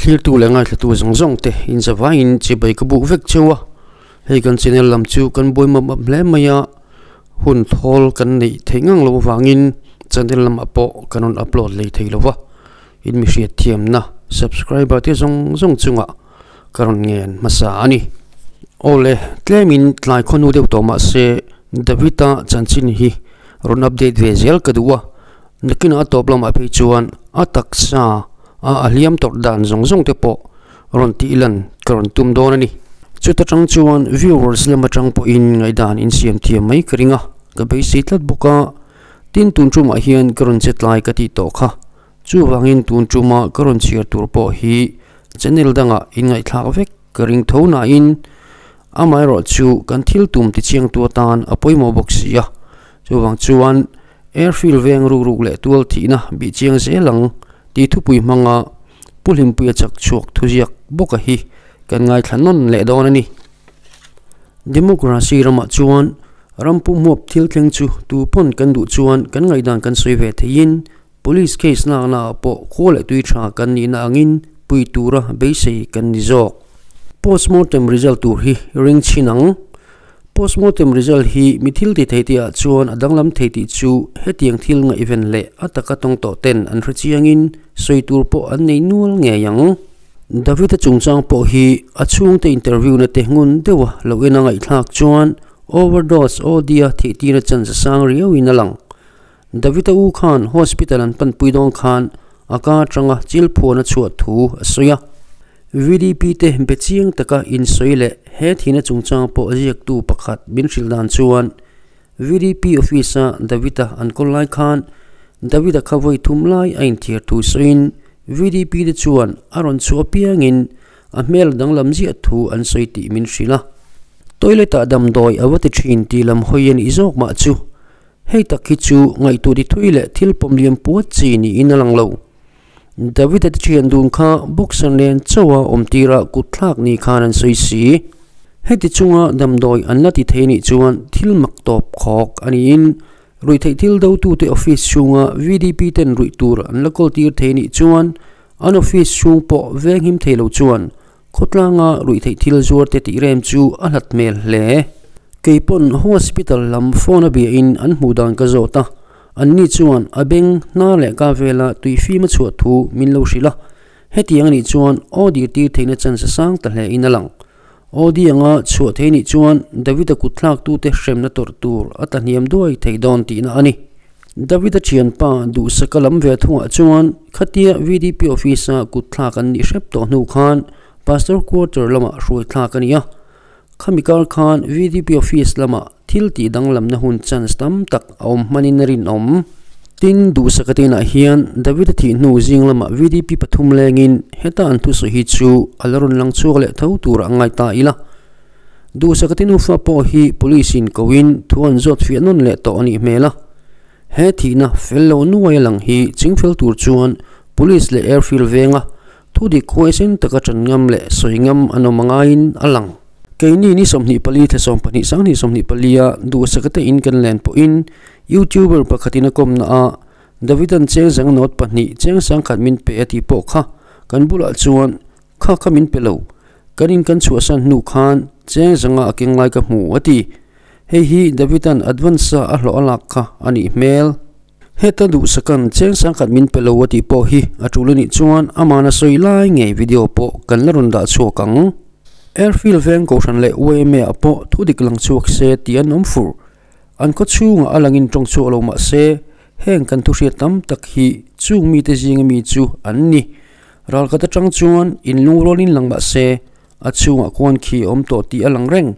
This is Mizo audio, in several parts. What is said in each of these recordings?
Thlirtu leh ngaithlatu zawng zawng te inzavaiin chibai ka buk vek cheu a, hei kan channel lam chu kan buai map map hle mai a, hun thawl kan neih theih ngang loh avangin channel lamah pawh kan rawn upload lei thei lo va, in mi hriat thiamna subscriber te zawng zawng chungah ka rawn ngen hmasa a ni. Awle, tlemin tlai khawnu deuh tawh mah se David-a chanchin hi rawn update ve zel ka duh a, nakinah a tawp lamah phei chuan a taksa a a hliam tawrh dan zawng zawng te pawh rawn tih lan ka rawn tum dawn a ni. Chuta tang chuan viewers lam atang pawhin ngaihdan insiam thiam mai ka ring a, ka beisei tlat bawk a, tin tun tumah hian ka rawn che tlai ka tih tawh kha. Chuvangin tun tuma ka rawn chhiar tur pawh hi channel dangah inngaihthlak vek ka ring tho nain amaherawh chu kan thil tum tichiangtu atan a pawimawh bawk si a. Chuvang chuan airfield veng ruk ruk leh tual thihna bih chiang zel ang tih thupui hmanga Pu Hlimpuia chak chhuak thuziak bawka hi kan ngaithla nawn leh dawn a ni. Democracy ramah chuan ram pumhmuap thil thleng chu tu pawn kan duh chuan kan ngaihdan kan sawi ve theiin Police case lakna ah pawh khua leh tui tha kan nihna angin pui tura beisei kan ni zawk. Postmortem result tur hi ring chhin ang. Postmortem result hi mi thil ti thei tih ah chuan a danglam thei tih chu hetiang thil ngaihven leh a taka tawng tawh ten an hre chiangin sawi tur pawh an nei nual ngei ang. David-a chungchang pawh hi a chhungte interview na te ngun deuha lo en a ngaihthlak chuan overdose OD-a thihtirna chance a sang riauin a lang. Davida u khan hospital an panpui dawn khan a ka atanga chil phuan a chhuah thu a sawi a. VDP te be chiang taka insawi leh he thihna chungchang pawh a ziaktu pakhat min hrilh dan chuan VDP office a Davida an kawl lai khan Davida kha vawi thum lai a inthiar thu sawiin VDP te chuan a rawn chhuah apiangin a hmel danglam ziah thu an sawi tih min hrilh a. Toilet ah damdawi a va ti thin tih lam hawi a nih zawk mah chu Hei tak hi chu ngaihtuah ti thui leh thil pawm liam puat chi niin a lang lo. David-a te thian dun kha boxer nen chauha awm tira kut thlak ni khan an sawi si. Heti chunga damdawi an la ti thei nih chuan thil mak tawp khawk a niin ruihtheih thil dotute office chhunga VDP ten ruih tur an la kawl tir thei nih chuan an office chhung pawh venghim thei lo chuan Khawtlanga ruihtheih thil zuar te tih rem chu a hlat hmel hle. Keipawn hospital lam phone a bia in an hmuh dan ka zawt a, anni chuan a beng hnar leh ka vela tui fim a chhuah thu min lo hrilh a, hetiang anih chuan aw dir tir theihna chance a sang ta hle in a lang. Aw di anga chhuah thei nih chuan David-a kut thlak tute hremna tawrh tur a tla hniam duai thei dawn tihna a ni. David-a thianpa Duhsaka lam ve thungah chuan khatia VDP office-a kut thlak an nih hrep tawh hnu khan Pastor Quarter lamah hruai thlak a ni a. Khami kar khan VDP office lamah thil tih danglamna hun chance tam tak a awm hmanin a rinawm. Tin, Duhsaka te inah hian David-a thih hnu zing lamah VDP pathum lengin heta an thusawi hi chu a la rawn lang chhuak leh tho turah a ngai ta ila. Duhsaka te nufa pawh hi police in koin thu an zawt fiah nawn leh tawh a nih hmel a. He thihna fel lo nuai a lang hi chingfel tur chuan police leh airfield venga thu dik huaisen taka ṭan ngam leh sawi ngam an awm angaiin a lang. Keini ni 24 thla 12 sanghnih 24 a Duhsaka te in kan len pawhin YouTuber pakhatin a kawmna ah Davidan chengzang note pahnih chengsang khat min pe a tih pawh kha kan bulah chuan Kha kha min pe lo, kan in kan chhuahsan hnu khan cheng zanga a keng lai ka hmu, a ti. Hei hi Davida'n advance-a a hlawh a lak kha a nih hmel. Heta duhsakan cheng sangkhat min pe lo a tih pawh hi a tul a nih chuan amahna sawi lai ngei video pawh kan la rawn dah chhuak ang. Airfield veng Kohhran leh YMA-ah pawh thu dik lang chhuak se tih an awm fur. An khaw chhungah a langin tawng chhuak lo mah se heng kan thuhriat tam tak hi chung mite zinga mi chu an ni. Ralkhat atang chuan in lungrualin lang mah se, a chhungah khuan khi a awm tawh tih a lang reng.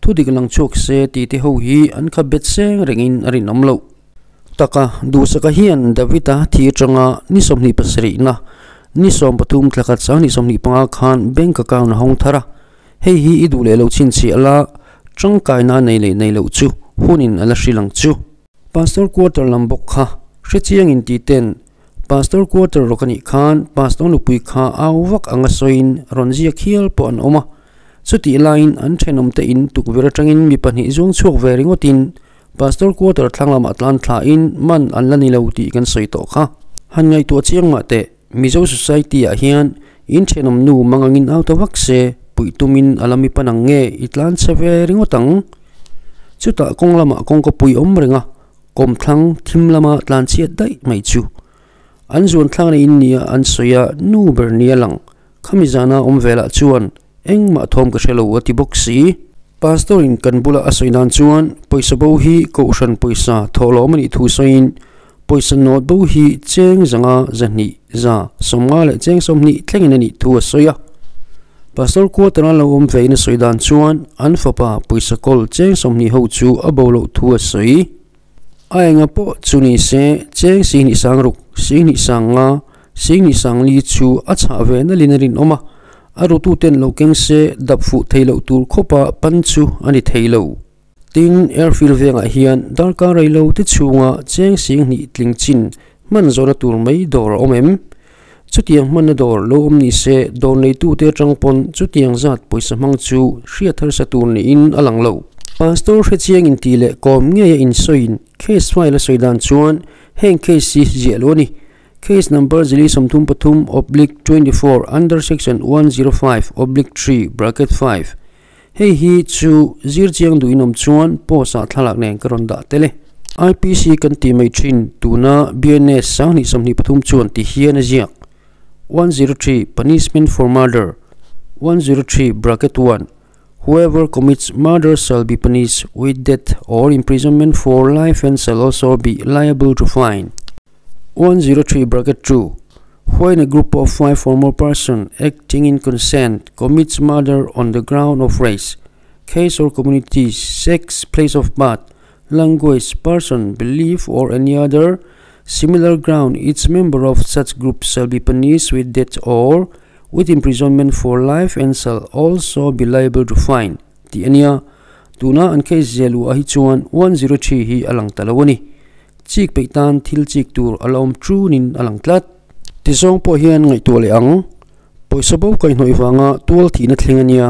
Thu dik lang chhuak se tih te ho hi an kha bet seng rengin a rinawm loh. Taka, Duhsaka hian David-a thi atanga ni 27 na, ni 13 thla khat sang ni 25 khan bank account a hawng thar a. Hei hi i duh leh lo chhinchhiah la, tangkaina nei leh nei loh chu hunin a la hrilh ang chu. Pastor quarter lam bawk kha hrechiangin tih ten Pastor quarter rawk a nih khan Pastor nupui kha au vak anga sawiin rawn ziak hial pawh an awm a. Chutih laiin an thenawmte in tukverh atangin mi pahnih zuang chhuak ve ringawtin Pastor quarter thlang lamah tlan thlain man an la ni lo tih kan sawi tawh kha. Han ngaihtuah chiang mah teh, Mizo society ah hian In thenawm nu mangangin au ta vak se, puih tumin a lam i pan ang nge i tlan chhe ve ringawt ang. Chutah kawng lamah kawngka pui awm reng a, kawmthlang thim lama tlan chhiat daih mai chu. An zuan thlakna in nia an sawi a, nu ber nia lang. Khami zana awm velah chuan engmah thawm ka hre lo a ti bawk si. Pastor in kan bula a sawi nan chuan pawisa bo hi kohhran pawisa thawhlawm a nih thu sawiin pawisa nawt bo hi cheng zanga zahnih za sawmnga leh cheng sawmhnih thlengin a nih thu a sawi a. Pastor quarter a lo awm ve in a sawi dan chuan an fapa pawisa kawl cheng 20 ho chu a bo loh thu a sawi. A enga pawh chu ni se, cheng 20 sangruk, 20 sanga, 20 sangli chu a chhah ve nalin a rinawm a, a rututen lo keng se dap fuh thei loh tur khawpa pan chu a ni thei lo. Tin, airfield vengah hian darkar rei lo te chhunga cheng 20 tling chin hman zawhna tur mai dawr a awm em? Chutiang hmanna dawr lo awm ni se, dawr neitute atang pawn chutiang zat pawisa hmang chu hriat harsa tur niin a lang lo. Pastor hrechiang inti leh kawm ngeia insawiin case file a sawi dan chuan heng case hi ziah lo a ni. Case number zili 33 oblique 24 under section 105 oblique 3 bracket 5 Hei hi chu zir chiang duh inawm chuan post ah thlalak nen ka rawn dah tel e. IPC kan tih mai thin tuna BNS 2023 chuan ti hian a ziak, 103 Punishment for murder, 103 bracket 1 Whoever commits murder shall be punished with death or imprisonment for life and shall also be liable to fine. 103 bracket 2 When a group of five or more person acting in consent commits murder on the ground of race, caste or community, sex, place of birth, language, person, belief or any other similar ground, each member of such group shall be punished with death or with imprisonment for life and shall also be liable to fine. Tih a nia. Tuna an case ziah luh ah hi chuan 103 hi a lang ta lo a ni. Chik peih tan thil chik tur a la awm trunin a lang tlat. Tizawng pawh hian ngaihtuah leh ang. Pawisa bo kaihhnawih vanga tual thihna thleng a nia.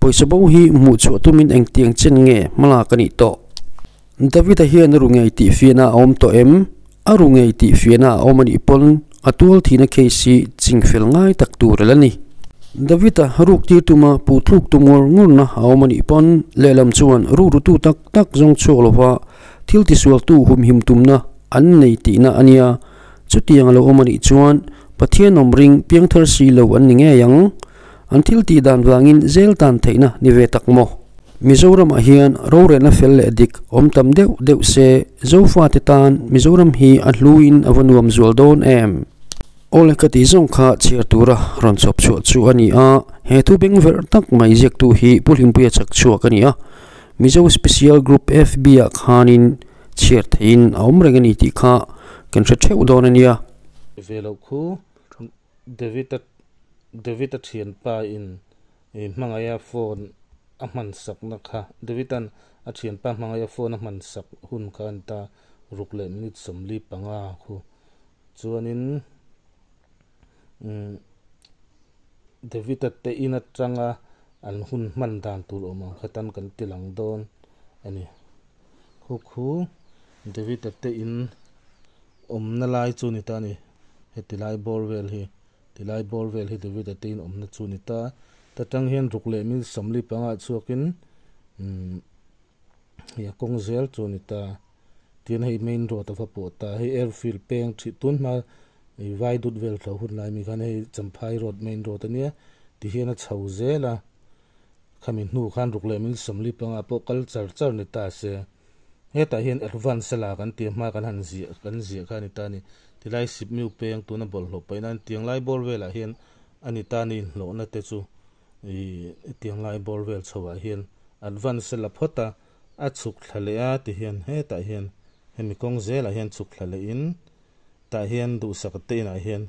Pawisa bo hi hmuh chhuah tumin engtiang chen nge hmalak a nih tawh? David-a hian a ru ngei tih fiahna a awm tawh em? A ru ngei tih fiahna a awm a nih pawn a tual thihna case hi chingfel ngai tak tur a la ni. David-a ruk tir tuma puh thluk tu ngur ngurna a awm a nih pawn lehlam chuan ruk rutu tak tak zawng chhuak lova thil tisualtu humhim tumna an nei tihna a nia. Chutiang a lo awm a nih chuan Pathian awm ring piangthar si lo an ni ngei ang. An thil tih dan vangin zel tan theihna ni ve tak maw? Mizoramah hian rorelna fel leh dik awm tam deuh deuh se Zofate tan Mizoram hi a hluin a va nuam zual dawn em? Awle ka tih zawng kha chhiar tura rawn chhawp chhuah chu a ni a, he thu beng verh tak mai ziaktu hi Pu Hlimpuia chak chhuak a ni a, Mizo Special Group FB ah khanin chhiar theihin a awm reng a ni tih kha kan hre theuh dawn a nia. Ve loh khu David-a David-a thianpa in hmangaih a phone a hman sakna kha David-a'n a thianpa hmangaih a phone a hman sak hun kha a ni ta ruk leh minute 45 khu chuanin umm David-a te in atanga an hun hman dan tur awm ang kha tan kan ti lang dawn a ni. Khu khu David-a te in awmna lai chu a ni ta a ni. Heti lai bawr vel hi tilai bawr vel hi David-a te in awmna chu a ni ta. Ta tang hian ruk leh minute 45 ah chhuakin umm hei a kawng zel chu a ni ta. Tin hei main road a va pawh ta. Hei airfield peng thih tun hma ih vai dut vel tho hun lai mi khan hei Champhai road main road a nia ti hian a chho zel a. Khami hnu khan ruk leh minute 45 pawh kal char char ni ta se. Hetah hian advance a la kan tih hma kan han ziah kan ziah kha a ni ta a ni. Tilai sipmiu peng tuna bawlhhlawh paih nan tiang lai bawr velah hian a ni ta a ni inhlawhna te chu ih tiang lai bawr vel chhoah hian advance a la phawt a, a chhuk thla leh a ti hian hetah hian hemi kawng zelah hian chhuk thla leh in tah hian duhsak te inah hian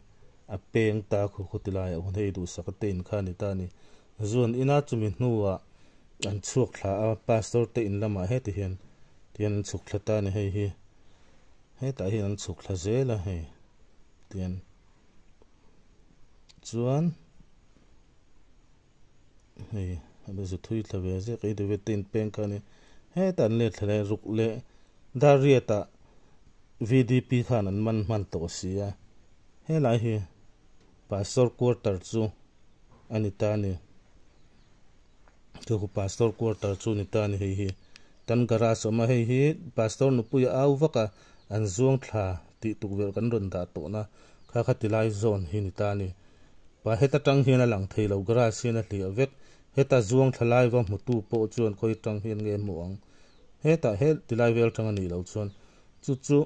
a peng ta khu khu tilaiah hun hei duhsak te in kha a ni ta a ni. Zuan ina chumi hnuah an chhuak thla a pastor te in lamah heti hian tian an chhuk thla ta a ni hei hi hetah hian an chhuk thla zel a hei tian chuan hei a la zu thui thla ve zek ei David te in peng kha a ni hetah an let thla leh ruk leh dar riatah V_D_P khan an man hman tawh si a helai hi. Pastor quarter chu a ni ta a ni. Chu khu pastor quarter chu ni ta a ni hei hi. Tan garage a awm a hei hi pastor nupui a au vak a an zuang thla tih tukverh kan rawn dah tawh na kha kha ti lai zawn hi ni ta a ni. Pa heta tang hian a lang thei lo garage hian a hliah vek heta zuang thla lai va hmutu pawh chuan khawi tang hian nge hmuh ang hetah he ti lai vel tang a nih loh chuan chu chu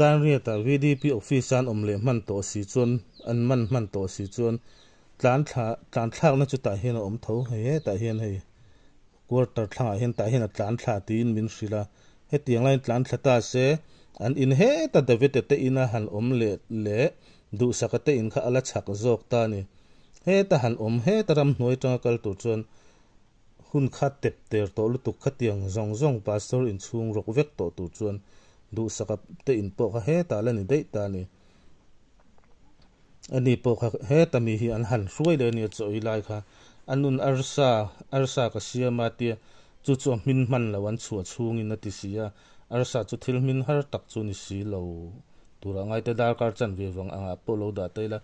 Danriata VDP office a an awm leh hman tawh si chuan an man hman tawh si chuan tlan thla tlan thlakna chu tah hian a awm tho hei hetah hian hei quarter thlangah hian tah hian a tlan thla tiin min hrilh a hetiang laiin tlan thla ta se an in heta David-a te ina han awm leh leh Duhsaka te in kha a la chak zawk ta a ni heta han awm heta ramhnuai tanga kal tur chuan Hun kha tep ter tawh lutuk khatiang zawng zawng pastor inchhung rawk vek tawh tur chuan duhsaka te in pawh kha hetah la ni daih ta a ni. Ani pawh kha heta mi hi an han hruai leh a nia chawi lai kha a nun arsa arsa ka siam a tia chu chu a hmin hman lo an chhuah chhungin a ti si a, arsa chu thil hmin har tak chu ni si lo turah ngaite darkar chanve vang angah pawh lo dah ta ila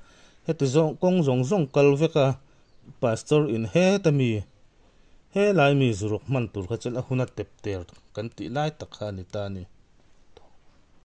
heti zawng kawng zawng zawng kal vek a Pastor in heta mi he lai mi zuruk hman tur kha chuan a hun a tep ter kan tih lai tak kha a ni ta a ni.